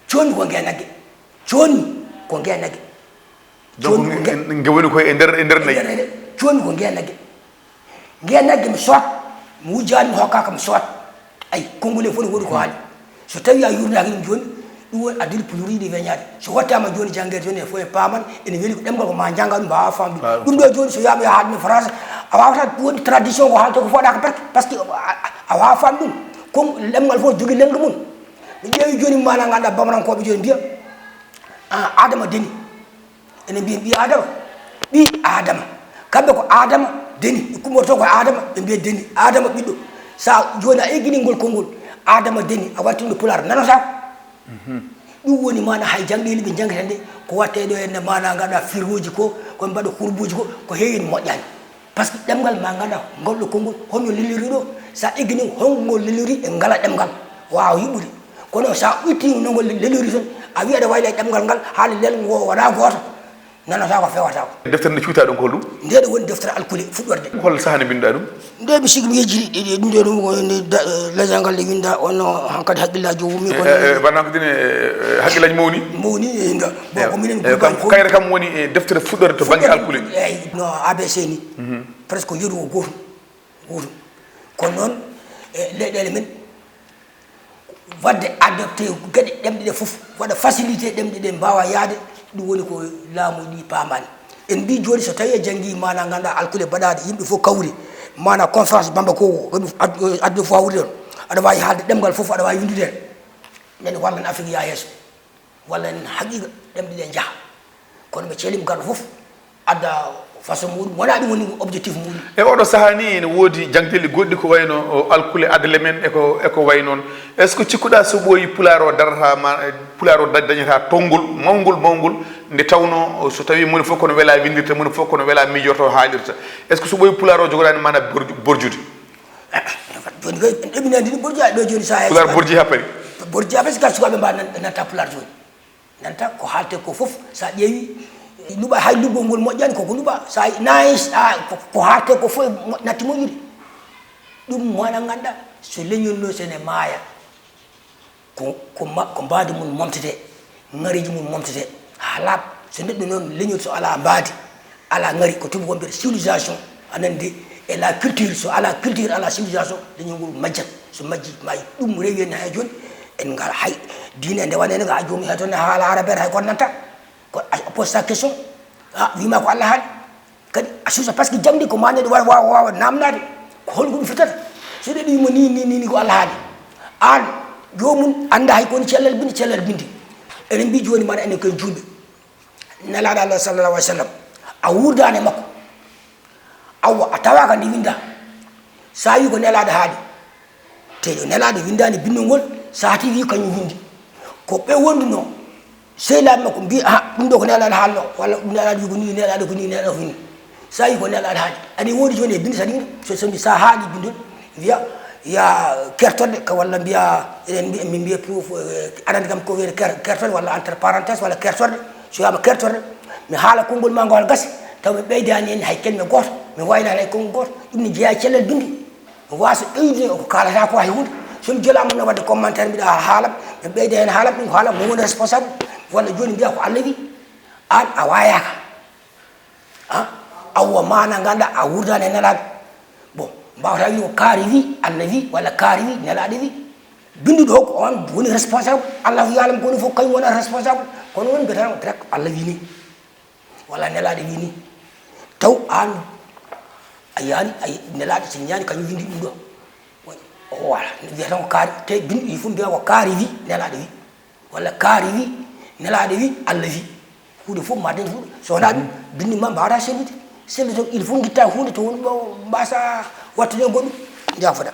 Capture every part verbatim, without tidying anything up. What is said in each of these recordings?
Jooni ko ngeya nagge. Jooni ko ngeya nagge. Donc nge woni koye e nder e nder nayi. Jooni ko ngeya nagge. Ngeya nagge mi soot, mi wujjaani mi hokkaaka mi soot. Ay, konngol e fof ne woodi ko haali. So tawii a yuurnaaki ɗum jooni, ɗum woni addiri puluriiɗi weñaade. So wattaama jooni janngeede jooni en fof en paaman, ene weli ko ɗemngal ko ma njannga ɗum, mbaawa faamde ɗum. Ɗum ɗo jooni so wiyaama yo haalde français, a waawataa ɗum woni tradition ko haalta ko fooɗaaka perte, par ce que a waawa faamde ɗum. Kon ɗemngal fof jogii lengde mum. Mi ƴeewi jooni maanaa ngannduɗaa bamarankooɓe jooni mbiya, ah, Adama deni. Ene mbiya ɓii Adama, ɓii Adama. Kamɓe ko Adama deni, ɓe kummorto ko Adama, ɓe mbiya deni. Adama ɓiɗɗo. Sa jooni a eggini ngol konngol, Adama deni, a wattino pulaar, nanata. Ɗum woni maana hay jangɗeeli ɓe jangata nde, ko watte ɗo henne maana ngannduɗaa firooji ko, ko mbaɗa kurbuuji ko, ko heewi ene moƴƴaani. Par ce que ɗemngal ma ngannduɗaa ngol ɗo konngol, honno lelori ɗo, sa eggini honno ngol lelori e ngala ɗemngal, waawa yuɓɓude. Kono sa itti no ngol lelori toon, a wiya aɗa wayla e ɗemngal ngal, haala lelngo o wona gooto, nanata ko fewata ko. Deftere nde cuuta ɗum ko holɗum? Nde ɗo woni deftere alkule fuɗɗorde. Hol sahaa nde binɗa ɗum? Nde mi sigi mi yejjiri ɗum ɗo ɗum leyal ngal nde winda onno hankadi hakkillaaji o wummi ko. Banako dine hakkillaaji mawni. Mawni e nga. Bon ko minen kam kayre kam woni e deftere fuɗɗorde to bannge alkule. Eyi no A B C ni. Presque yeru o gootum gootum. Kono noon e leyɗeele men waɗde adapté geɗe ɗemɗe ɗe fof, waɗa facilité ɗemɗe ɗe mbaawa yahde. Ɗum woni ko laamu ɗi paamaani. En mbii jooni so tawii a janngii maanaa ngannduɗaa alkule baɗaaɗe yimɓe fof kawri, maanaa conférence Bambaco o, adduna fof hawri ɗoon, aɗa waawi haalde ɗemngal fof, aɗa waawi winndude heen. Nden wallan Afrik yaha yeeso. Walla en haqiiqa ɗemɗe ɗe njaha. Kono ɓe celim garɗo fof adda façon muɗum wona ɗum woni objectif muɗum. E oɗo sahaa ni ene woodi jangteli goɗɗi ko wayno alkule adale men eko eko way noon. Est ce que cikkuɗa so ɓooyi pulaar o darata ma pulaar o dañata tonngol mawngol mawngol nde tawno so tawi moni fof kono wela windirta moni fof kono wela miijorto haalirta? Est ce que so ɓooyi pulaar o jogoɗani mana borjude? Joni kay en ɗaɓɓinani ɗum ɓorji aɗa ɗo joni sa pulaar borji ha paari. Borji ha paari sika sukaɓe mba natta pulaar joni. Nanta ko haalte ko fof sa ƴeewi luɓa hay luɓol ngol moƴƴani koko luɓa sa nayi ko haalte ko fof natti moƴƴude. Ɗum wona ganduɗa so leñol no sene maaya. Ko ko mbaadi mum momtete, ŋareeji mum momtete haa laaɓa. So neɗɗo noon leñol so alaa mbaadi, alaa ŋari, ko tubakoɓe mbiyata civilisation, a nani de, e la culture, so alaa culture alaa civilisation, leñol ngol majjat. So majji maayi. Ɗum rewi en hay jooni en ngara hay diine nde wonani ga joomum hay toon ne haala arabeere hay kono nanta ko a pose sa question a wiima ko Allah haali. Kadi a suusa par ce que jamdi ko ma neɗɗo wawa wawa namnade ko hol ɗum fitata. So ɗeɗi mo ni ni ni ko Allah haali. An jomum anda hay koni cellal bindi cellal bindi. Eɗen mbi joni mana enen koye julɓe. Nelaɗo Allah sallallahu alaihi wasallam a wurdani e makko. Awa a tawaka ndi winda. Sa wi ko nelaɗo haali. Te yo nelaɗo windani bindol ngol. Sa ti wi kañum windi. Ko ɓe wonduno. Sehilaaɓe makko mbi aha ɗum ɗo ko nelaɗo haalno walla ɗum nelaɗo wi ko ni nelaɗo ko ni nelaɗo ko ni. Sa wi ko nelaɗo haali ani woodi joni e binde sa ɗiɗo so somi sa haali bindol. Wiya ya kertorde ka walla mbiya eɗen mbiya min mbiya pour adande kam ko wiyete kertorde walla entre parenthèse walla kertorde. So wiyama kertorde mi haala konngol ma ngol gasi taw mi ɓeydani hen hay kelme goto mi waylani hay konngol goto. Ɗum ne jeeya e cellal bindi. Waasa ɓeydude ko kaalata ko hay hunde. Somi jolama no wadde commentaire mbiɗa haalam ɓe ɓeyda hen haalam ɗum ko haalam mo woni responsable. Walla joni mbiya ko Allah wi an a wayaka. A awwa mana ganda a wurdani e nelaɗo. Bon mbawata wi ko kaari wi Allah wi walla kaari wi nelaɗo wi. Binduɗo ko on woni responsable. Allah wi alam koni fof kañum wona responsable. Kono woni mbiyata direct Allah wi ni. Walla nelaɗo wi ni. Taw an a yani a nelaɗo so ñani kañum windi ɗum ɗo. O wala wiyata ko kaari te binɗi fof mbiya ko kaari wi nelaɗo wi. Walla kaari wi nelaɗo wi Allah wi. Huude fof ma dañ huude so wona ɗum binndi ma mbawata sellude. Sellude il faut guitta huunde to woni ɗo mbasa wattude goɗɗum. Jafoɗa.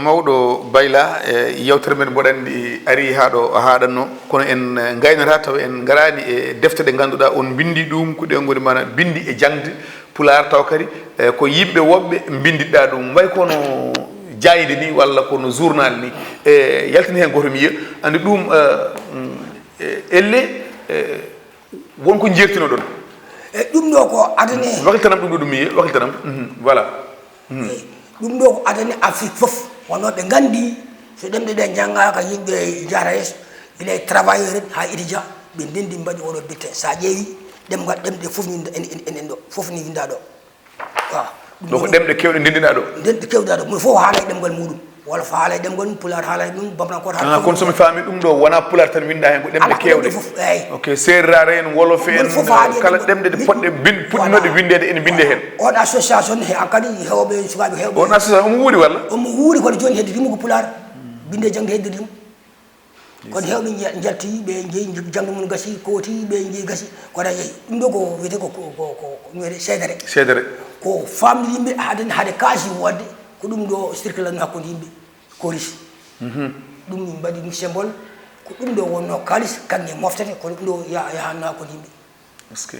Mawɗo Bayla, e yewtere men mboɗo anndi ari haa ɗo haaɗatno, kono en ngaynata tawa en ngaraani e defte ɗe ngannduɗaa on mbinndi ɗum, ko ɗe ngoni mana binndi e jaŋde Pulaar, tawa kadi e ko yimɓe woɓɓe mbinndiɗaa ɗum, way kono jaayde ni walla kono journal ni, e yaltini heen gooto mi yiya, anndi ɗum e, elle e, Won ko njeertinoɗon. E ɗum ɗo ko adani. Wakiltanam ɗum ɗo ɗum mi wakiltanam. Voilà. Eyi. Ɗum ɗo ko adani Afrique fof, wonno ɓe nganndi so ɗemɗe ɗe njanngaaka, yimɓe njahata yeeso, gila e travailleur en haa étudiant, ɓe ndenndi mbaɗi oɗo bulletin. So a ƴeewi ɗemngal, ɗemɗe fof ni en, en, en, en ɗo, fof ni winnda ɗo. Waaw. Ɗum ɗo ko ɗemɗe keewɗe ndenndina ɗo. Ɗemɗe keewɗe ɗo, moni fof haala e ɗemngal muɗum. Wolof haala e ɗemngal mum, Pulaar haala e ɗum, Bamrankoore haala. Ah, kono somi faami ɗum ɗo, wona Pulaar tan winnda heen, ko ɗemɗe keewɗe. Fof, eeyi. Ok, Seeraare en, Wolof en, kala ɗemɗe ɗe poɗɗe bin-, puɗɗinooɗe winndeede ene winndee heen. On association he hankadi heewɓe, sukaaɓe heewɓe. On association omo wuuri walla? Omo wuuri, kono jooni heddi rimo ko Pulaar. Binnde jannde heddi rimo. Kono heewɓe nja-, njalti, ɓe njeyi, jannde mum gasi, kooti, ɓe njeyi gasi. Kono a yehi, ɗum ɗo ko wiyetee ko, ko, ko, ko, ko wiyetee seedere. Seedere. Ko famɗi yimɓe, hade, hade kaasi wodde, ko ɗum ɗo circulation hakkunde yimɓe, koris. Mhm. Ɗum min mbaɗi ɗum symbole, ko ɗum ɗo wonno kaalis, kaŋŋe moftete, kono ɗum ɗo ya-, yahanno hakkunde yimɓe. Est-ce que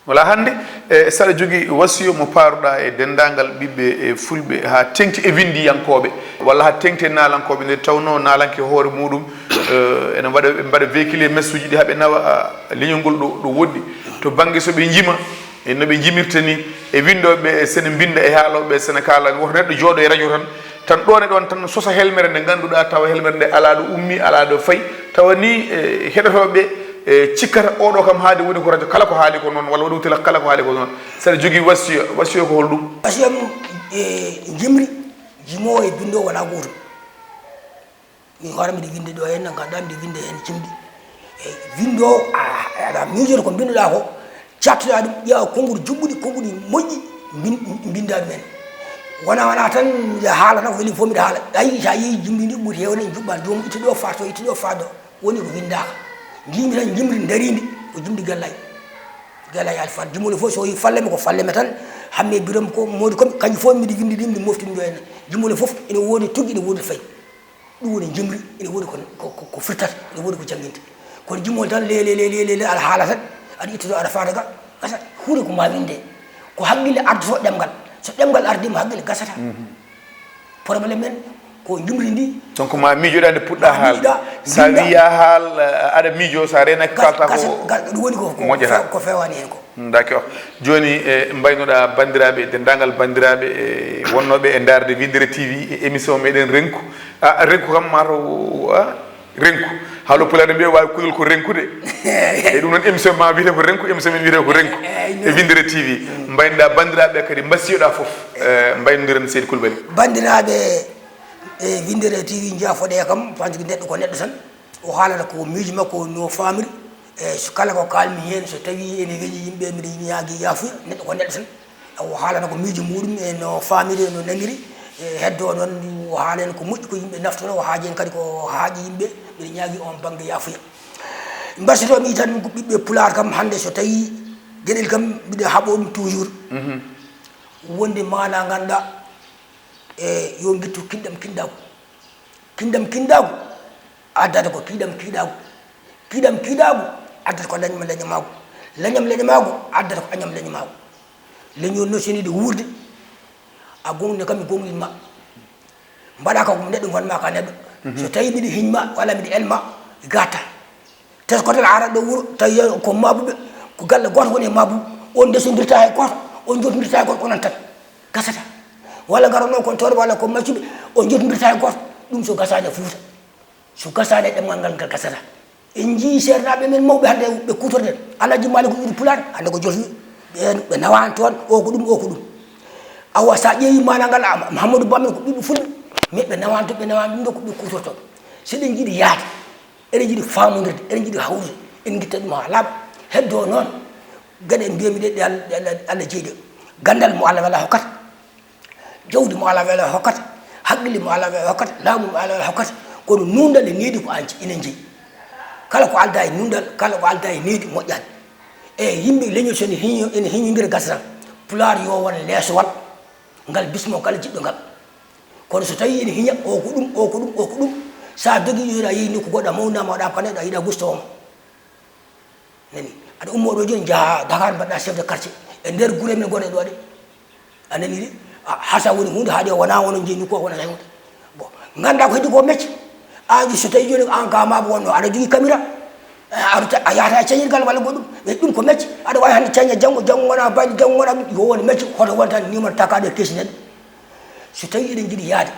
Wala hannde, e, saɗa jogii wasiyo mo paaruɗaa e denndaangal ɓiɓɓe e fulɓe, haa teŋti e winndiyankooɓe, walla haa teŋti e naalankooɓe, nde tawnoo naalanke hoore muɗum, e, ene mbaɗa, ɓe mbaɗa véhiculer message uji ɗi haa ɓe nawa, a, leñol ngol ɗo, ɗo woɗɗi, to bannge so ɓe njima, e no ɓe njimirta ni, e winndooɓe, e sene mbinnda, e haalooɓe, e sene kaala, woto neɗɗo jooɗo e radio tan, tan ɗoon e ɗoon tan sosa helmere nde ngannduɗaa tawa helmere nde alaa ɗo ummi, alaa ɗo fayi, tawa ni, e, heɗotooɓe, e, cikkata oɗo kam haade woni ko radio, kala ko haali ko noon, walla waɗi ko télé, kala ko haali ko noon. Saɗa jogii wasiyo, wasiyo ko holɗum? Wasiyo am, e, jimri, jimoowo e binndoowo wonaa gootum. Min hoore mbiɗa winnde ɗo heen, ngannduɗaa mbiɗa winnde heen jimɗi. E, winndoowo, a, aɗa miijoto ko mbinnduɗaa ko, caɗtoɗaa ɗum, ƴeewa konnguɗi juɓɓuɗi, konnguɗi moƴƴi, mbin-, mbinnda ɗum heen. Wona, wona tan mbiɗa haala tan, ko weli fof mbiɗa haala. Ayi, so a yehii jimɗi ndi ɓuri heewde juɓɓaani, joomum itta ɗo faat to, itta ɗo faat ɗo. Woni ko winndaaka. Njimɗi tan, jimri ndariindi, ko jimɗi Gallay. Gallay Alfaan. Jimole fof so yii falle mi ko falle mi tan, hamme birom ko moodi ko, kañum fof mbiɗa winndi ɗum, mbiɗa mofti ɗum ɗo heen. Jimole fof ene woodi tuggi, ene woodi fayi. Ɗum woni jimri, ene woodi ko, ko, ko, ko firtata, ene woodi ko jannginte. Kono jimol tan, le, le, le, le, le, le, aɗa haala tan, aɗa itta to, aɗa faada ga, gasa, huunde ko ma winde. Ko hakkille ardoto ɗemngal. So ɗemngal ardiima, hakkille gasata. Mhm. Problème men ko jimri ndi. Donc, ma miijoɗaa nde puɗɗa haalde. Miijoɗaa, sa wiya haal, eh, aɗa miijo, sa reenaaki ga-, kalta gasa, ko ga-, ɗum woni ko, ko, moƴƴata. Ko fe-, ko fewaani heen ko. D'accord. Jooni, e mbaynoɗaa banndiraaɓe, denndaangal banndiraaɓe, e wonnooɓe e ndaarde Winndere T V, e émission meɗen Renku. A, Renku kam maa taw, a, Renku. Haalo Pulaar ne mbiya waawi kulol ko renkude. E ɗum noon émission ma wiyetee ko Renku, émission men wiyetee ko Renku. Eeyi, e Winndere T V. Mm. Mbaynoɗaa banndiraaɓe kadi mbasiyoɗaa fof. E, mbaynodiren Seydi Coulibaly. Banndiraaɓe, e Winndere T V njiya foɗeya kam, parce que neɗɗo ko neɗɗo tan. O haalata ko miijo makko no faamiri, e so kala ko kaalmi heen, so tawii ene weñi yimɓe, mbiɗa ñaagii yaafuya, neɗɗo ko neɗɗo tan. O haalata ko miijo muɗum e no faamiri, e no naniri, e heddoo noon, o haala heen ko moƴƴi ko yimɓe naftoroo, o haaji heen kadi ko haaƴi yimɓe, mbiɗa ñaagii oon bannge yaafuya. Mbasiyotoo-mi tan ko ɓiɓɓe Pulaar kam hannde so tawii geɗel kam mbiɗa haɓoo ɗum toujours. Mhm. Wonde maanaa ngannduɗaa, e yo ngittu kinɗam kinɗaagu. Kinɗam kinɗaagu addata ko kiiɗam kiiɗaagu. Kiiɗam kiiɗaagu addata ko leñam leñamaagu. Leñam leñamaagu addata ko añam leñamaagu. Leñol no seniiɗo wuurde, a gonɗo kam mi gonɗin ma. Mbaɗa ka ko neɗɗo ngon ma ka neɗɗo. Mhm. So tawi mbiɗa hiñ ma, walla mbiɗa el ma, gata. Teskotel ara ɗo wuro, tawi ko mabuɓe, ko galle gooto woni e mabuɓe. On ndesondirta e gooto, on jotondirta e gooto, onon tan. Gasata. Walla ngara noon kon tooɗo, walla ko maccuɓe, on jotondirta e gooto. Ɗum so gasaani e Fuuta. So gasaani e ɗemngal ngal, ngal gasata. En njii seernaaɓe men mawɓe hannde ɓe kuutorɗen. Alhaji Malick Ould Pulaar, hannde ko jofi. Ɓeen ɓe nawaani toon, o ko ɗum, o ko ɗum. Awa, so a ƴeewi maanaa ngal, a, Mahamadou Ba men ko ɓiɓɓe fulɓe. Mais ɓe nawaani toon, ɓe nawaani ɗum ɗo ko ɓe kuutortoo. So eɗen njiɗi yahde, eɗen njiɗi faamondirde, eɗen njiɗi hawrude, en ngitta ɗum haa laaɓa. Heddoo noon, geɗe mbiyami ɗe, ɗe Al-, ɗe Allah, Allah jeyi ɗe. Ganndal mo Allah wela hokkata. Jawdi mo Allah wela hokkata, hakkille mo Allah wela hokkata, laamu mo Allah wela hokkata, kono nuunɗal e needi ko an ina jeyi. Kala ko aldaa e nuunɗal, kala ko aldaa e needi moƴƴaani. E yimɓe leñol so ene hiño-, ene hiñondira gasa tan, Pulaar yo won leesowal, ngal bismo kala jiɗɗo ngal. Kono so tawii ene hiña, o ko ɗum, o ko ɗum, o ko ɗum, so a dogii, yo a yehi nokku goɗɗo, a mawninaama, waɗaama ka neɗɗo, a yiɗaa gustoo mo. Nani, aɗa ummoo ɗo jooni, njaha Dakar, mbaɗɗa chef de quartier. E nder gure men gone ɗo ɗe. A nani de? A, hasa woni huunde, haaɗi o wona, wona jeyi nokku, wona tawi huunde. Bon, ngannda ko heddi ko mecce. An so tawi jooni an ka maabo wonno, aɗa jogii caméra. A, aɗa ta-, a yahata e cañirgal walla goɗɗum. Mais ɗum ko mecce. Aɗa waawi hannde caña janngo, janngo wona baydi, janngo wona ɗum. Yo won mecce, hoto won tan numéro takaaɗo e keesi neɗɗo. So tawi eɗen njiɗi yaade,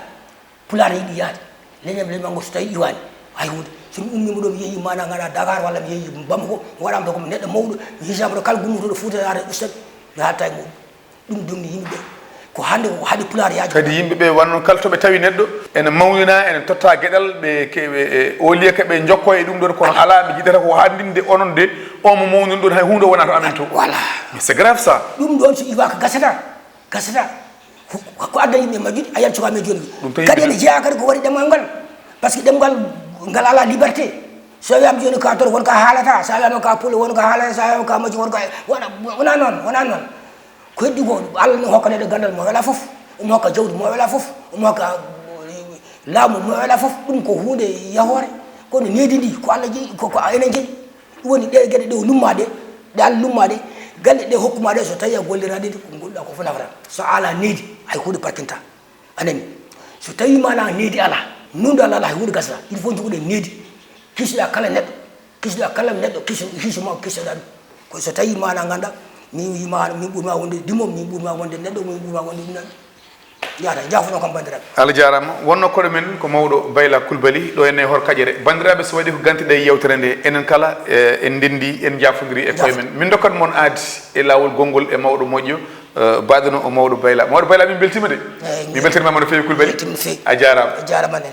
Pulaar yiɗi yaade, leñam leñam ngo so tawi iwaani, hay huunde. So mi ummiima ɗo, mi yehi maana ngana Dakar walla mi yehi Bamako, mi waɗaama ko mi neɗɗo mawɗo, mi hisaama ɗo kala gummotooɗo Fuuta yaata e ustad, mi haalta e muɗum. Ɗum donni yimɓe ɓe. Ko hannde ko haɗi Pulaar yaaji. Kadi yimɓe ɓe wano kala to ɓe tawi neɗɗo ene mawnina, ene totta geɗal, ɓe ke-, ɓe, e, au lieu que ɓe njokko e ɗum ɗon, kono alaa, ɓe jiɗata ko haɗinde onon de, o mo mawnin ɗon, hay huunde wonata amen to. Voilà. Mais c'est grave ça. Ɗum ɗon so iwaaka gasata, gasata. Ko, ko adda yimɓe majjude, a yiyat suka men jooni. Ɗum tawi kadi yimɓe ene jeyaa kadi ko waɗi ɗemngal ngal. Parce que ɗemngal ngal alaa liberté. So wiyaama jooni ka Tooro, won ka haalata. So wiyaama ka Pulaar, won ka haalata. So wiyaama ka Maccu, won ka, wona, wona noon, wona noon. Ko heddi ko, Allah no hokka neɗɗo ganndal mo wela fof, omo hokka jawdi mo wela fof, omo hokka, eh, laamu mo wela fof. Ɗum ko huunde yahoore, kono needi ndi ko Allah jeyi, ko, ko enen jeyi. Ɗum woni ɗe geɗe ɗe o lumma ɗe, ɗe Allah lumma ɗe, galle ɗe hokkuma ɗe, so tawi a golliraani ɗe, ko ngolluɗa ko fof nafata. So a alaa needi, hay huunde parkinta. A nani? So tawi maana needi alaa, nunɗo Allah alaa, hay huunde gasata. Il faut joguɗen needi, kisoɗa kala neɗɗo. Kiiso-ɗaa kala neɗɗo, kiiso, kiiso ma, kiiso-ɗaa ɗum. Ko so tawii maana nganndaa, min wiyi ma, min ɓuri ma wonde dimo, min ɓuri ma wonde neɗɗo, min ɓuri ma wonde ɗum ɗon. Yaata, jaafono kam banndiraaɓe. Allah jaaraama. Wonnoo koɗo men ko mawɗo Bayla Coulibaly, ɗo e Nehor Kaƴere. Banndiraaɓe, so waɗi ko ganti ɗe yewtere nde, enen kala, eh, en ndenndi, en njaafondiri e koye men. Min ndokkat mon aadi e laawol gonngol e mawɗo moƴƴo, eh, baadano o mawɗo Bayla. Mawɗo Bayla, min mbeltiima de. Eey, min mbeltiima no feewi, Coulibaly. Mbeltiima no feewi. A jaaraama. A jaaraama nen.